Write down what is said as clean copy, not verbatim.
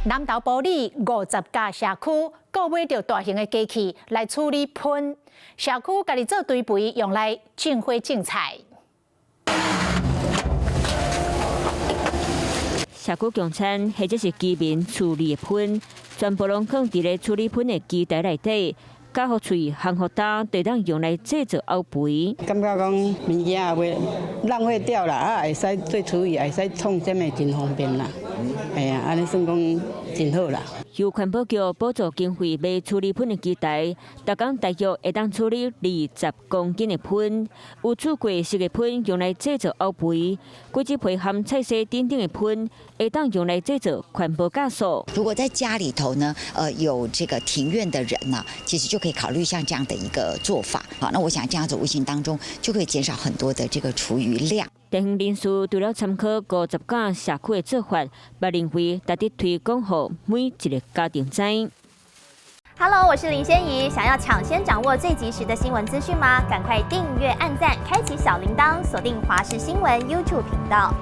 南投埔里50家社區購買著大型的機器來處理糞，社區家己做堆肥，用來種花種菜。社區共餐或者是居民處理的糞，全部攏囥佇咧處理糞的機台內底，加予喙烘予焦，就當用來製作沤肥。感覺講物件也袂浪費掉啦，啊，會使做廚餘，會使創啥物真方便啦。哎呀，按呢算講真好啦。由環保局補助經費買處理糞的機台，逐工大約會當處理20公斤的糞。有煮過熟的糞用來製作沤肥，果汁皮含菜絲等等的糞，會當用來製作環保酵素。如果在家裡頭呢，有這個庭院的人呢，其實就可以考慮像這樣的一個做法。好，那我想這樣子無形當中就可以減少很多的這個廚餘量。地方人士除了參考50家社區的做法，嘛認為值得推廣予每一個家庭知。 Hello，我是林仙怡，想要搶先掌握最及時的新聞資訊嗎？趕快訂閱、按讚、開啟小鈴鐺，鎖定華視新聞 YouTube 頻道。